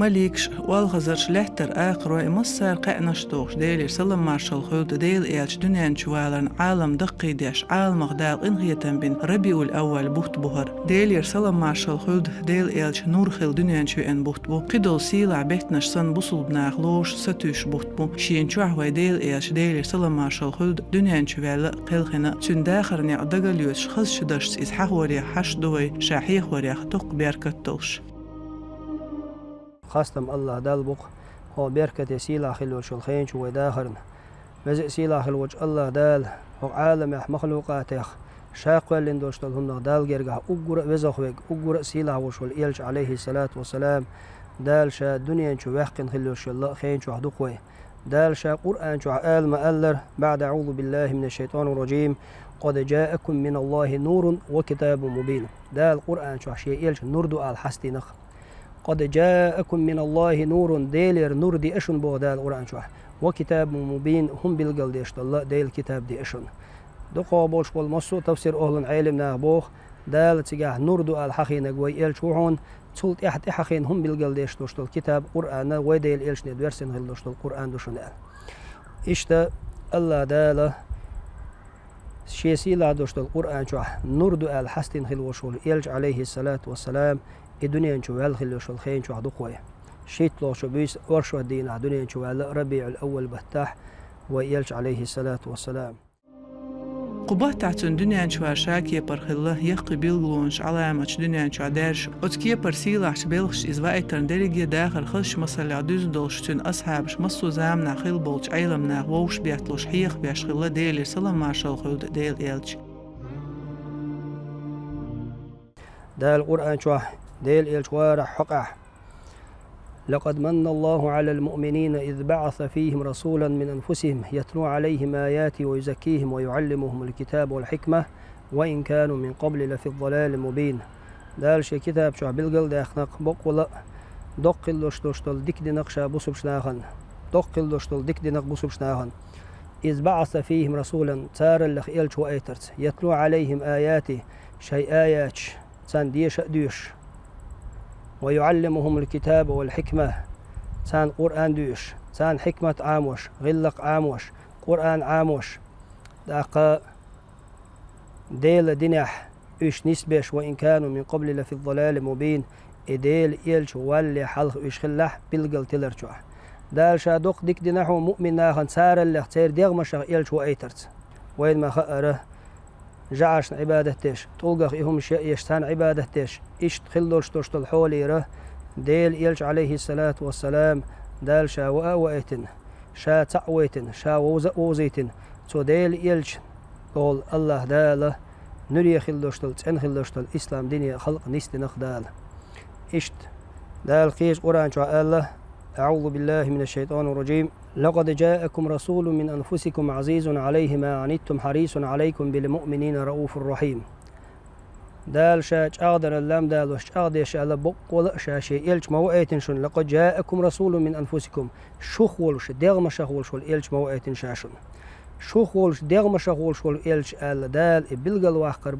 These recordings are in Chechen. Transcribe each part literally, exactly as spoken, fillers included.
Маликаш, оалхазарш, лаьттара акхарой, массара кхаьънаш а дохуш, Делера салам-маршалла хуьлда Делан элча дуьнен чу валарна Ӏалам даккхийдеш, Ӏаламах Дала къинхетам бина Рабиул-Авваль бутт бу хӀара. Делера салам-маршалла хуьлда Делан элча нур хилла дуьнен чу веана бутт бу. Кхидолу сийлахь беттанаш санна бусулба наха лоруш сатуьйсуш бутт бу. Шена чохь вай Делан элча, Делера салам-маршалла хуьлда, дуьнен чу ваьлла а, кхелхина а, цуьнан дахаран некъ дага а лоьцуш, хазачу дашца иза хьахорехь хьашт ду вай, ша хьехорехь доккха беркат долуш. Хастам АллахӀ Далла бу-кх, хӀокху беркате, сийлахь хилла йолчу хенан чу вай дахарна. Веза а, сийлахь хилла волчу АллахӀ Дала хӀокху Ӏаламехь, махлукъатех, ша кхоьллина долуш долу хӀуманах Далла гергахь уггар а везах верг, уггар а сийлахь волуш волу элча, Ӏалайхиссалату вассалам, Дала ша дуьнен чу ваьккхина хилла йолуш йолу хенан чохь ду-кх вай. Дала ша Къуръан чохь ала ма-аллара: «БаӀда аӀузу биллахӀи минаш-шайтӀанир-ражим, къад джаакум миналлахӀи нурун ва китабун мубин». Дала Къуръан чохь шен элча нур ду ала хьастийнакх. «Къад джаакум миналлахӀи нурун», Делера нур деа шуна боху Дала Къуръан чохь, «ва китабун мубин», хӀума билгалдеш долу Делан китаб деа шуна. Дукхах болуш болу массо а тафсир-охӀлан Ӏелам наха боху, Дала цигахь нур ду ала хьахийнарг вай элча ву хьуна, цул тӀаьхьа тӀехьахийна хӀума билгалдеш долуш долу китаб Къуръан а, вай Делан элчане доьссина хилла долуш долу Къуръан ду шуна аьлла. Иштта АллахӀ Дала шен сийлахь долуш долу Къуръан чохь нур ду аьлла хьастина хилла волуш волу элча, Ӏалайхиссалату вассалам, и дуьнен чу ваьлла хилла йолуш йолу хенан чохь ду-кх вай. ШийтталгӀачу буьйса оршот дийнахь дуьнен чу ваьлла, РабиӀул-Авваль баттахь, вай элча, Ӏалайхиссалату вассалам. Кху баттахь цуьнан дуьнен чу вар ша кепара хилла, яккхий билгалонаш, Ӏаламаташ дуьнен чохь даьржаш, оцу кепара сийлахьчу белхашца иза ваийтарна дерриге а дахар хазачу масаллех дуьзна долуш, цуьнан асхьабаш массо а заманахь хилла болчу Ӏелам наха вовшахбетталуш, хьехабеш хилла Делера салам-маршалла хуьлда Делан элча. Дала Къуръан чохь Делан элча варахь хьокъехь: «Лакъад манналлаху Ӏалал муъминина из баӀаса фихим расулан мин анфусихим ятлу Ӏалайхим аятихи ва юзаккихим ва юӀаллимухумул китаба вал хьикмата ва ин кану мин къабли лафи далалин мубин». Дала шен китаб чохь билгалдаьккхина-кх боккъала а доккха хилла долуш долу дика дина-кх ша бусулба нахана. Доккха хилла долуш долу дика дина-кх бусулба нахана. «Из баӀаса фихим расулан», цараллех элча ваийтарца, «ятлу Ӏалайхим аятихи», шайн аяташ царна деша а доьшуш, «ва юӀаллимухумул китаба вал хьикмата», царна Къуръан доьшуш, царна хьикмат Ӏамош, гӀиллакх Ӏамош, Къуръан Ӏамош, тӀаккха Делан динехь уьш нисбеш, «ва ин кану мин къабли лафи далалин мубин», и Делан элча валале хьалха уьш хиллехь билггал тилар чохь. Дала ша доккха дика дина хьуна муъмин нахана, цараллех, церан дегӀмашех элча ваийтарца. Вайна ма хаъара, жӀарашна Ӏибадат деш, тӀулгах и хӀумаш яа еш, царна Ӏибадат деш, иштта хилла долуш долуш долу хьолера, Делан элча, Ӏалайхиссалату вассалам, Дала ша ваа а ваийтина, ша цхьаъ вайтина, ша вовза а вовзийтина, цу Делан элча олу АллахӀ Дала нуьре хилла долуш долу, цӀена хилла долуш долу ислам дине халкъ нисдина-кх Дала. Иштта Дала кхечу Къуръан чохь аьлла: «АӀузу биллахӀи минаш-шайтӀанир-ражим. Лакъад джаакум расулун мин анфусикум Ӏазизун Ӏалайхи ма Ӏаниттум хьарисун Ӏалайкум бил муъминина рауфур рахьим». Дала ша чӀагӀдарал лам далош, чӀагӀдеш аьлла, боккъала а ша шен элча ма ваийтина шуна: «Лакъад джаакум расулун мин анфусикум». Шух волуш, дегӀмашах волуш волу элча ма ваийтина ша шуна. Шух волуш, дегӀмашах волуш волу элча аьлла, Дала и билгалваккхар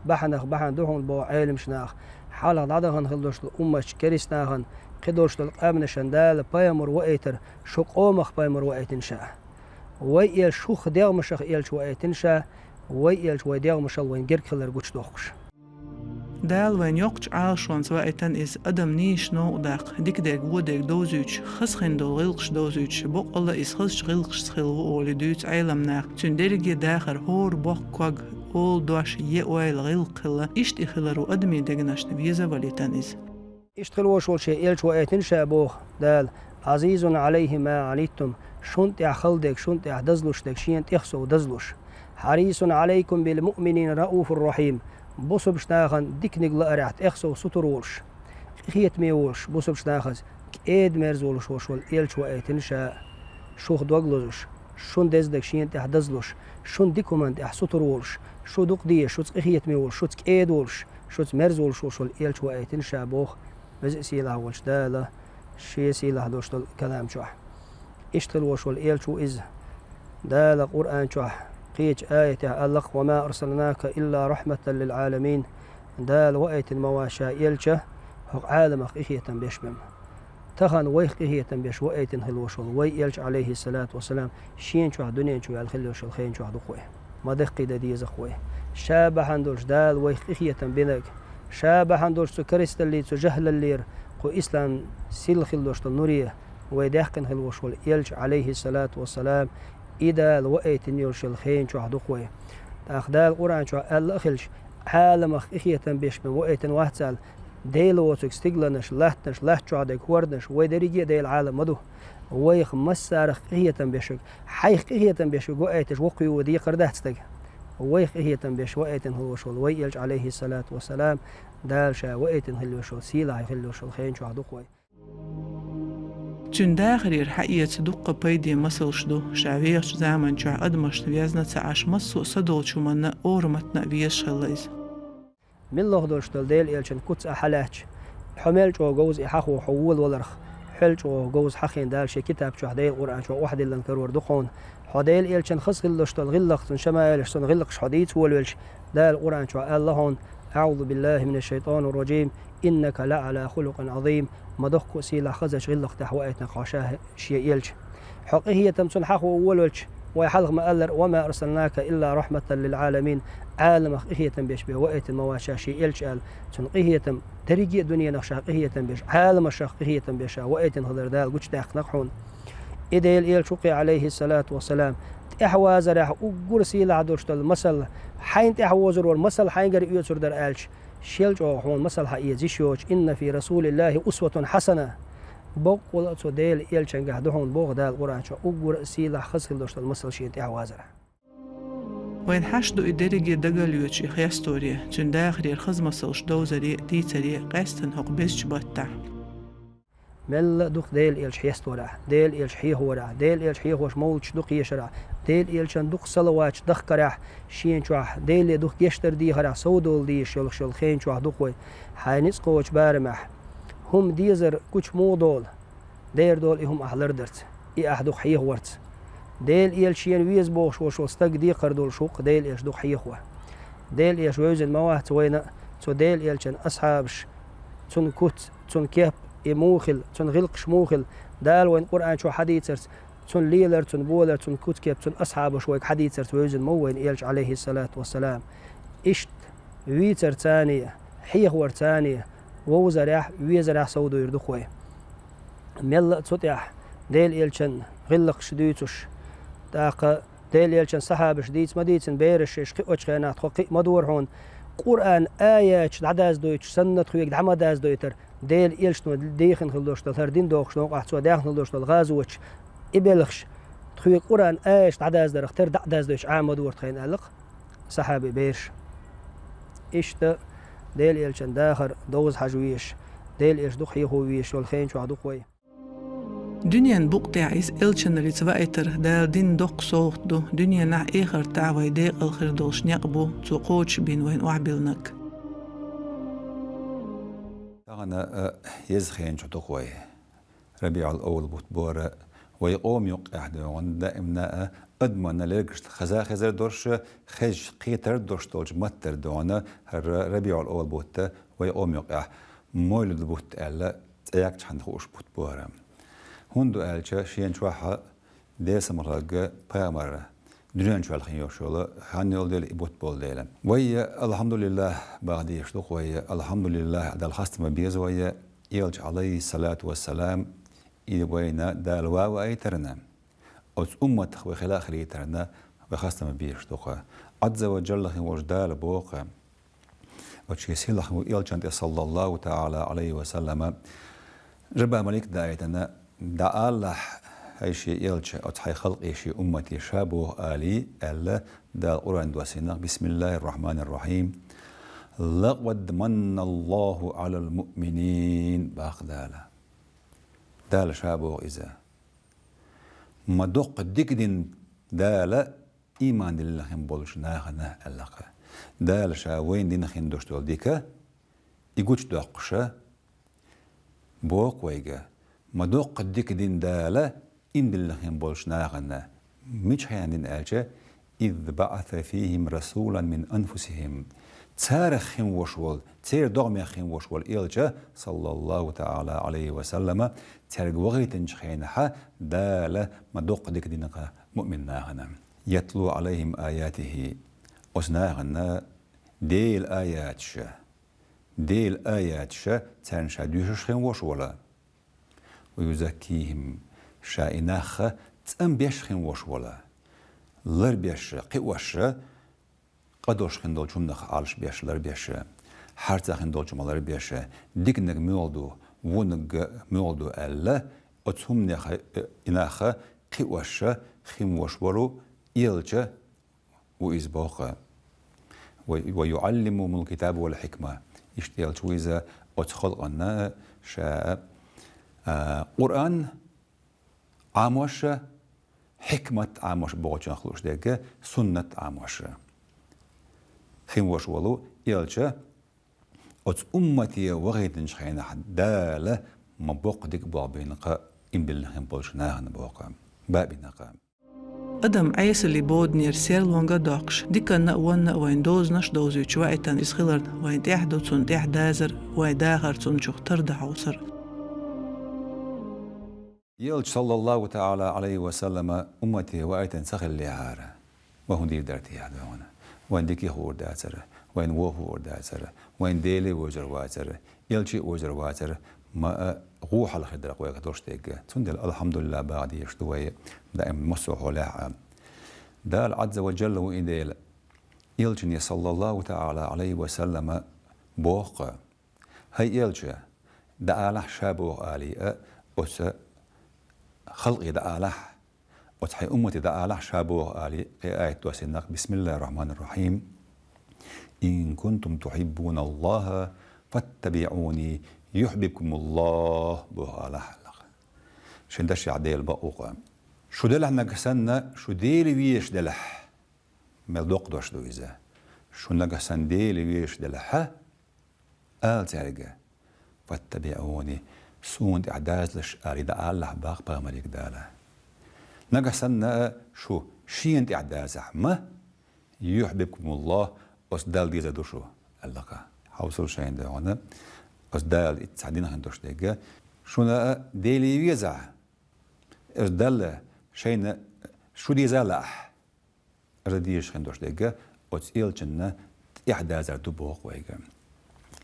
бахьанах бахьана ду хьуна боху Ӏеламаш наха. Хьалха дӀадахана хилла долуш долу умматаш, керистанахана, кхидолуш долу къаьмнашна Дала пайхамар ваийтар, шу къомах пайхамар ваийтина ша. Вай элча шух дегӀмашах элча ваийтина ша, вай элча вай дегӀмашал вайн герга хилар гучудоккхуш. Дала вайна йоккхачу Ӏалашонца ваийтина иза, адам нийса новкъа даккха, дика дерг, вон дерг довзуьйтуш, хаза хин долу гӀиллакхаш довзуьйтуш, боккъала а иза хазачу гӀиллакхашца хилла ву олий дуьйцу Ӏеламнаха. Цуьнан дерриге а дахар хӀора боккха ког, олу дош, е ойла, гӀиллакх хилла, иштта и хиларо адамийн дегнашна веза а валийтина иза. Иштта хила волуш волу шен элча ваийтина ша боху Дала: «Ӏазизун Ӏалайхи ма Ӏаниттум», шун тӀехь хала дерг, шун тӀехь дазлуш дерг шена тӀех сов дазлуш. «Хьарисун Ӏалайкум бил муъминина рауфур рахьим», бусулбаш нахана диканиг лаарехь тӀех сов сутур волуш, къинхетаме волуш, бусулбаш нахаца кӀеда-мерза волуш волуш волу элча ваийтина ша, шух дог лозуш, шун деза дерг шена тӀехь дазлуш, шун дика хӀуманна тӀехь сутур волуш, шу дукха дезаш, шуца къинхетаме волуш, шуца кӀеда волуш, шуца мерза волуш волуш волу элча ваийтина ша боху Веза а Сийлахь волчу Дала Шен сийлахь долуш долу калам чохь. Иштта хила волуш волу элча ву иза. Дала Къуръан чохь кхечу аятехь аьлла-кх: «Ва ма арсалнака илла рахьматан лил Ӏаламин». Дала ваийтина ма вац Ша элча, хӀокху Ӏаламах къинхетам беш бен. Тахан вайх къинхетам беш ваийтина хила волаш вола вай Элча, Ӏалайхи салату вассалам, шен чохь дуьнен чу ваьлла хила йолуш йолу хенан чохь ду-кх вай. Ма даккхийдан деза-кх вай. Ша бахьана долуш Дала вайх къинхетам бинарг, ша бахьана долуш цу керсталлий, цу жахӀлаллера, кху ислам сирла хила долуш долу нуре вай даьккхина хила волуш волу Элча, Ӏалайхи салату вассалам, и Дала ваийтина йолуш йолу хенан чохь ду-кх вай. ТӀаккха Дала Къуръан чохь аьлла а хилча, Ӏаламах къинхетам беш бен ваийтина вац аьлла, Дела воцург стигланаш, латтанаш, латта чохь дерг хӀорданаш, вай дерриге а Делан Ӏалам ма ду. Вайх массарах къинхетам беш верг, хьайх къинхетам беш верг ваийташ воккхаве ван декхар дац стаг. Вайх къинхетам беш ваийтина хила волуш волу вай Элча, Ӏалайхи салату вассалам, Дала ша ваийтина хила йолуш волу, сийлахь хила йолуш волу хенан чохь ду-кх вай. Цуьнан дахарера хьаэца дуккха пайде масалш ду, ша вехачу заман чохь адамашна везна а ца Ӏаш, массо а са долчу хӀуманна а, ораматна а везаш хилла иза. Милла долуш долу Делан Элчан куц ахь хьалаьцча, хьо мел чӀогӀа говза и хьахо хьо волаваларх, хьол чӀогӀа говза хьахийна Дала шен китаб чохь, Делан Къуръан чохь охьадиллина карор ду хьуна. Хьо Делан Элчан хаза хила долуш долу гӀиллакх, цуьнан шамаилаш, цуьнан гӀиллакхаш хьо дийца волавелча, Дала Къуръан чохь аьлла хьуна: «АӀузу биллахӀи минаш-шайтӀанир-ражим, иннака лаӀала хулукъин Ӏазим», ма доккха а сийлахь хазачу гӀиллакх тӀехь ваийтина-кх хьо ша шен Элча. Хьо къинхетам цунна хьахо волавелча, вай хьалха ма-аллара: «Ва ма арсалнака илла рахьматан лил-Ӏаламин», Ӏаламах къинхетам беш бен ваийтина ма вац ша шен Элча аьлла. Цунна къинхетам, дерриге а дуьненах ша къинхетам беш, Ӏаламашах къинхетам беш ша ваийтина хилар Дала гучудаьккхина-кх хьуна. И Делан Элча ву-кх, Ӏалайхи салату вассалам, тӀаьхьавазарехь уггар сийлахь долуш долу масал, хьайна тӀаьхьавозур вара масал хьайгара оьцур дара аьлча, шел чӀогӀа хьуна масал хьаэца йиш йоцуш: «Инна фи расулиллахӀи усватун хьасана». Баккъала а цу Делан Элчангахь ду хьуна, боху Дала Къуръан чохь, уггар а сийлахь хаза хила долуш долу масал шена тӀаьхьавазарехь. Вайна хьашт ду и дерриге а дагалоьцуш и хесторе, цуьнан дахарера хаза масалш довзаре а, дийцаре а, къаьсттина хӀокху безачу баттахь. Мелла а ду-кх Делан Элча хесторехь, Делан Элча хьехорехь, Делан Элча хьехош мовлудаш дукха ешарехь, Делан Элчан дукха салаваташ дахкарехь, шена чохь Деле дукха гечдар дехарехь совдовла дезаш йолуш йолу хенан чохь ду-кх вай. Хьайн ницкъ кхочу барамехь хӀума дезар гучу муха долу? Дера долу и хӀума ахь лардарца, и ахь дукха хьехорца. Делан Элча шена веза бохуш волуш волу стаг декхар долуш ву-кх Делан Элча дукха хьехо. Делан Элча вевзина ма вац вайна а, цу Делан Элчан асхьабаш, цуьнан куц, цуьнан кеп, и муха хилла, цуьнан гӀиллакхаш муха хилла, Дала вайна Къуръан чохь хьадийцарца, цуьнан лелар, цуьнан болар, цуьнан куц-кеп, цуьнан асхьабаш вайга хьадийцарца вевзина ма ву вайна Элча, Ӏалайхи салату вассалам. Иштта вийцарца а, хьехорца а вовзарехь, везарехь совдойр ду-кх вай. Мелла а цу тӀехь Делан Элчан гӀиллакхаш дуьйцуш, тӀаккха Делан Элчан сахьабаш дийца ма дийцина, бераш шаьш кхиочу хенахь тхо кхиа ма дора хьуна. Къуръан аяташ дӀадаздойтуш санна тхоьга дӀа ма даздойтура, Делан Элчано дехина хила долуш долу хӀара дин дохуш новкъахь цо даьхна хила долуш долу гӀазоташ, и белхаш, тхоьга Къуръан аяташ дӀадаздарх тера дӀа а даздойтуш Ӏама ма дора тхайна аьлла-кх сахьабийн бераш. Иштта Делан Элчан дахар довза хьажа везаш, Делан Элча дукха хьехо везаш йолу хенан чохь ду-кх вай. Дуьненан букъа тӀехь иза элчаннилица ваийтар Дала дина доккха совгӀат ду, дуьненахь а, эхартахь а вай декъала хир долуш некъ бу, цо кхочушбина вайна охьабиллинарг. Тахана, а, еза хенан чохь ду-кх вай. РабиӀул-Аввал бутт бора, вай къоман юккъехь дуьйна даимна а адамна лергашна хаза хезар долуш, хезча кхетар долуш долчу маттара дуьйна хӀара РабиӀул-Аввал бутт вай къоман юккъехь мовлид бутт аьлла цӀе яьккхича хьан хууш бутт бора. ХӀунда ду аьлча, шена чохь а Дела салам хиларга пайхамар дуьнен чохь хин йолуш йолу хьан йолу дела и бутт болу дела. Вай, алхьамдулиллахӀ, баха дезаш ду-кх вай, алхьамдулиллахӀ, Далла хастам бан беза вай, Элча, Ӏалайхи салату вассалам, и вайна Дала ва ваийтарна, оцу умматах вай хила а хилийтарна, вай хастам бан безаш ду-кх. Ӏазза ва жалла хин волчу Дала боху-кх, оцу шен сийлахь волчу Элчанна тӀе, саллаллаху таӀала Ӏалайхи ва саллама, жаба малик даийтина, дӀаалалахь, хӀай шен Элча, оцу хьайн халкъе, шен уммате ша боху алий, аьлла, Дала Къуръан доссийна: «БисмиллахӀир-рахьманир-рахьим. Лакъад манналлахӀу Ӏалал муъминин», боху Дала. Дала ша боху иза. Ма доккха дика дина Дала ийман диллина хин болчу нахана аьлла-кх. Дала ша вайна дина хин долуш долу дика, и гучудоккхуша, боху-кх вайга, ма доккха дика дина Дала ийман диллина хин болчу нахана. Мича хенахь дина аьлча, «Из баӀаса фихим расулан мин анфусихим». царах хин вош волу, церан догӀмех хин вош волу элча, саллаллаху таӀала Ӏалайхи ва саллама, цаьрга вахийтинчу хенахьа Дала ма доккха дика динарг муъмин нахана. Ятлу Ӏалайхим аятихи, оцу нахана Делан аяташа, Делан аяташа царна ша доьшуш хин вош волу. Ва юзаккихим, ша и нахха цӀанбеш хин вош волу. Ларбеш, кхиош, къа долуш хин долчу хӀуманах Ӏалаш беш, ларбеш, харцахь хин долчу хӀуманах ларбеш, диканиг муьлха ду, вониг муьлха ду аьлла, оцу хӀуманех и нахха кхиош хин вош волу элча ву иза боху. Ва, ва юӀаллимухумул китаба вал хьикма. Иштта элча ву иза оцу халкъана ша, а, Къуръан Ӏамош, хьикмат Ӏамош бохучунах лууш дерг, суннат Ӏамош. Хин вош волу элча оцу уммате вахийтинчу хенахь Дала ма боккха дика болх бина кха, иман диллина хин болчу нахана боху, бан бина кха. Адам Ӏесаллин боданера серлонга а доккхуш, диканна а, вонна а вайн дозанаш а довзуьйтуш ваийтина иза хиларна, вайн тӀехь ду цунна тӀехь дазар, вайн дахар цунна чух тардо хьовсар. Элча, саллаллаху таӀала Ӏалайхи ва саллама, уммате ваийтина ца хиллехьара, вай хӀун дийр дара техьа дуьйхьана? Вайн дика хуур дацара, вайн вон хуур дацара, вайн Деле вожар вацара, элче а вожар вацара, ма а гӀо хьалха хир дара вайга долуш дерг. Цундела, алхьамдулиллахӀ, баха дезаш ду вай даим массо а хьолехь а. Дала Ӏазза ва Джалла ву и Дела. Элчане, саллаллаху таӀала Ӏалайхи ва саллама, боху кха: «ХӀай элча, дӀаалахь ша боху алий а, оцу халкъе дӀаалахь, оцу хьайн уммате дӀаалахь ша боху алий», кхин аят доссийна нах: «Бисмиллахир-рахманир-рахим. Ин кунтум тухьиббуналлахӀа фаттабиӀуни юхьбибкумуллахӀ», боху алахь аьлла кха. Шен дашехь Дела бакъ ву кха. Шу делахь нагахь санна, шу Дела везаш делахь, мел доккха дош ду иза. Шу нагахь санна Дела везаш делахьа, ала цаьрга: «ФаттабиӀуни, суна тӀехь дазалаш», алий дӀаалахь боху пайхамаре Дала. Нагахь санна а шу шена тӀехь дазахь ма, «юхьбибкумуллахӀ», оцу Далла дезар ду шу, аьлла кха. Хьовсал шайна дуьйхьана, оцу Дала и цхьа дина хин долуш дерг. Шуна а Деле везахь, оцу Далла шайна шу деза а лаахь, оцу дезаш хин долуш дерг оцу элчанна тӀехь дазар ду боху вайга.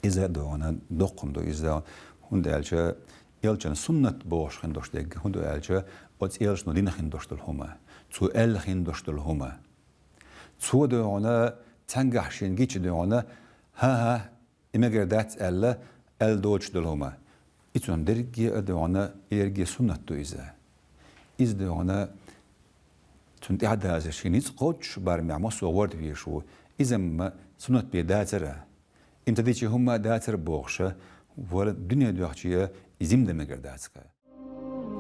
Иза а дуьйхьана доккха хӀума ду иза, хӀунда аьлча элчан суннат бохуш хин долуш дерг, хӀунда аьлча оцу элчано дина хин долуш долу хӀума, цо аьлла хин долуш долу хӀума. Цо дуьйхьана цхьаьнгахь шена гича дуьйхьана: «ХӀан-хӀа, и мегар дац», аьлла, аьлла доцуш долу хӀума. И цунна дерриге а дуьйхьана, и дерриге суннат ду иза. Иза дуьйхьана цунна тӀехь а дазар шен ницкъ кхоччуш барамехь массо а ворда везаш ву. Иза-м суннат бен дацара, и-м ца дича хӀумма а дацара бохуша, вала дуьне доьхча а и зимдан мегар дац кха.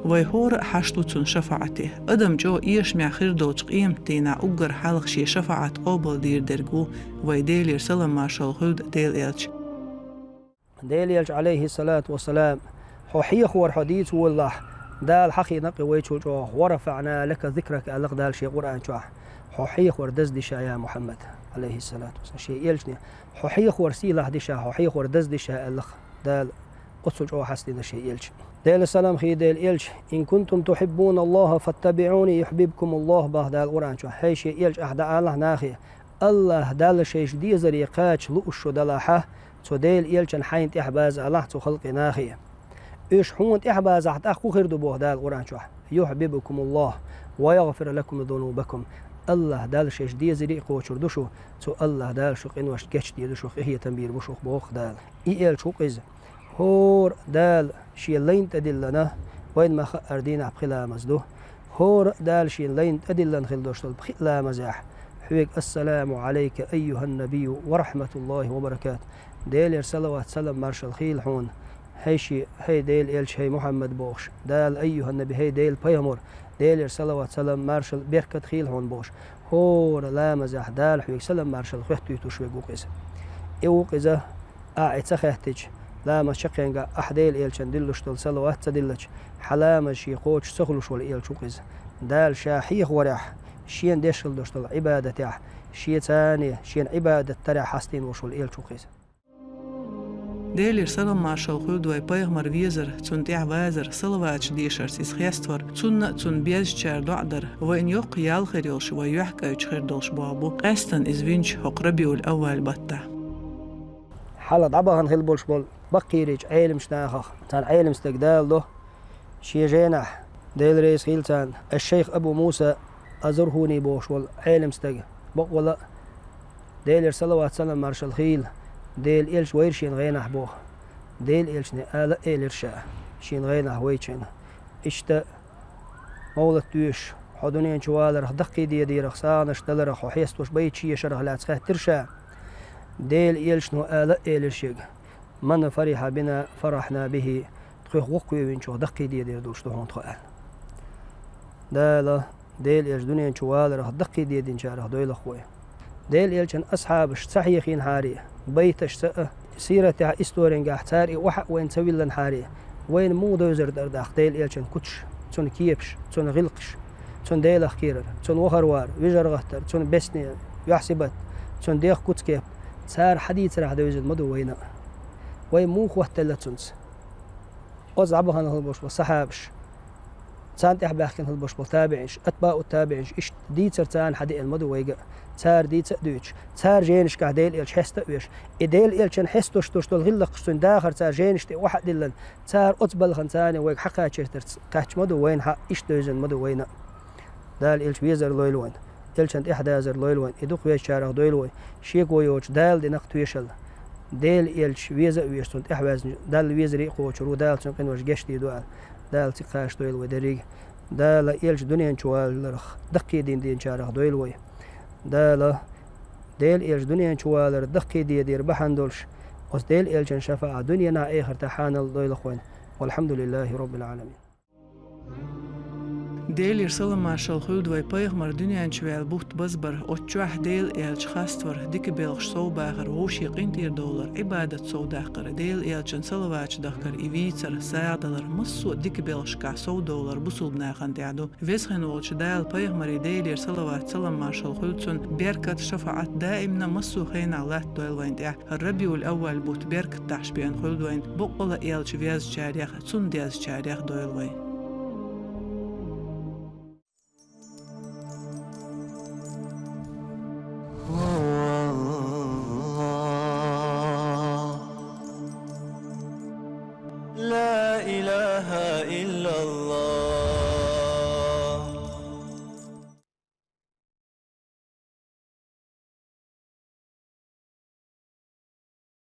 Вай хӀора а хьашт ву цуьнан шафаӀате. Адам чӀогӀа эшамехь хир долчу къематдийнахь уггар хьалха шен шафаӀат къобалдийр дерг ву вай Делера салам-маршалла хуьлда Делан элча. Делан элча, Ӏалайхиссалату вассалам, хьо хьехавар хьо дийца воллахь, Дала хьахийна кхин вайчул чӀогӀа: «ورفعنا لك ذكرك», аьлла-кх Дала шен Къуръан чохь. Хьо хьехавар даза дийша, я Мухьаммад, Ӏалайхиссалату вассалам, шен элчане. Хьо хьехавар сийлахь дийша, хьо хьехавар даза дийша, аьлла-кх Дала. Оццул чӀогӀа хьастийна шен элча. Делан салам хуьлда Делан элча: «إن كنتم تحبون الله فاتبعوني يحببكم الله», боху Дала Къуръан чохь. ХӀай шен элча, ахь дӀаалахь нахе, АллахӀ Далла шайша дезаре кхача лууш шу далахьа, цу Делан элчанна хьайна тӀехь база алахь цу халкъе нахе. Уьш хьуна тӀехь базахь, тӀаккха хӀун хир ду боху Дала Къуръан чохь: «يحببكم الله ويغفر لكم ذنوبكم». АллахӀ Далла шайша дезаре а кхочур ду шу, цу АллахӀ Дала шун къиношна гечдийр ду шух, къинхетам бийр бу шух боху Дала. И элча ву-кх иза. ХӀора а Дала шен лайна тӀедиллина, вайна ма-хаъара дийнахь пхи ламаз ду. ХӀора а Дала шен лайна тӀедиллина хила долуш долу пхи а ламазехь хьоьга: «السلام عليك أيها النبي ورحمة الله وبركاته». Делера салават, салам, маршалла хуьлда хьуна, хӀай шен, хӀай Делан элча, хӀай Мухьаммад бохуш. Дала, أيها النبي, хӀай Делан пайхамар, Делера салават, салам, маршалла, беркат хуьлда хьуна бохуш. ХӀора ламазехь Дала хьоьга салам-маршалла хоттуьйтуш верг ву-кх иза. И ву-кх иза, ахь и ца хаьттича, ламаз чаккхенгахь ахь Делан элчанна диллуш долу салават ца диллача, хьан ламаз шен кхочуш ца хуьлуш волу элча ву-кх иза. Дала ша хьехаварехь, шена деш хила долуш долу Ӏибадатехь, Шен царна, шен Ӏибадат тарехь хьастийна волуш волу элча ву-кх иза. Делера салам-маршалла хуьлда вай пайхамар везар, цунна тӀехь вазар, салаваташ дешарца иза хеставар, цунна а, цунна безачара доӀа дар, вайна йоккха ял хир йолуш, вай юьхькӀайчу хир долуш болх бу, къаьстина иза винчу хӀокху Рабиул-Авваль баттахь. Хьалха дӀабахана хила болуш болу баккхийричу Ӏеламчу нахах, царна Ӏелам стаг Дала до, шен жайнахь, Дела реза хила царна, аш-шайх Абу Муса аз-ЗурхӀуни бохуш волу Ӏелам стаг, бакъвала а, Делера салават-салам-маршалла хийла, Делан элча вайра шен гӀенахь боху. Делан элчане ала а элира ша, шен гӀенахь вайча хьуна. Иштта, мовлат доьшуш, хьо дуьнен чу валарх даккхийдедерах, сагӀанаш даларх, хьо хестош байташ ешарх лаьцна хаьттира ша. Делан элчано ала а элира шега: «Ман фарихьа бина, фарахьна бихӀи», тхох воккхавевинчух даккхийдедер долуш ду хьуна тхо аьлла. Дала Делан элча дуьнен чу валарх даккхийдединчарах дойла-кх вай. Делан элчан асхьабаш ца хьехийнхьара, байташца а, сиратехь, историгахь цара и охьа а вайна ца виллинхьара, вайна муха девзар дара даккха Делан элчан куцаш, цуьнан кепаш, цуьнан гӀиллакхаш, цуьнан Делах кхерар, цуьнан вахар-вар, вижар-гӀаттар, цуьнан бесне, юьхь-сибат, цуьнан дегӀ, куц-кеп, цара хьадийцарехь девзина ма ду вайна а. Вай муха хоттаделла цуьнца? Оцу дӀабахана хила болуш болу сахьабаш, царна тӀаьхьа баьхкина хила болуш болу табиӀинаш, атбаъу табиӀинаш, иштта дийцар царна хьадеана ма ду вайга а. Цара дийца а дуьйцуш, цара жайнашкахь Делан элча хеста а веш, и Делан элчан хестош долуш долу гӀиллакхаш, цуьнан дахар цара жайнаш тӀе охьа а диллина, цара оцу балхана царна вайга хьакхачийтарца кхаьчча ма ду вайна хьа, иштта девзина ма ду вайна а. Дала элча везар лойла вайн, элчан тӀаьхьадазар лойла вайн, и дукха везачарах дойла вай, шеко йоцуш Дала дина-кх тоьшалла. Делан элча веза а везаш, цунна тӀаьхьаваьзна Далла везаре а кхочур ву, Дала цуьнан къиношна гечдийр ду аьлла. Дала цига кхачадойла вай дерриг а. Дала элча дуьнен чу валарх даккхийдина динчарах дойла вай. Дала Делан элча дуьнен чу валар даккхийдедер бахьана долуш, оцу Делан элчан шафаӀат дуьненахь, эхартахь хьанал дойла-кх вайн. Валхьамдулиллахи Роббил Ӏаламин. Делера салам-маршалла хуьлда вай пайхамар дуьнен чу ваьлла бутт базбар, оцу чохь Делан элча хаставар, дика белхаш сов бахар, вовшийн къинтӀера довлар, Ӏибадат сов даккхар, Делан элчан салаваташ дахкар, и вийцар, сагӀа далар, массо а дика белхашкахь сов довлар бусулба нахана тӀехь ду. Веза хин волчу Дала пайхамаре Делера салават-салам-маршалла хуьлда цунна беркат, шафаӀат даимна массо а хенахь латтадойла вайн тӀехь. Рабиул-Авваль бутт беркат дахьаш беана хуьлда вайн, боккъала а элча везачарех, цунна дезачарех дойла вай. لا إله إلا الله.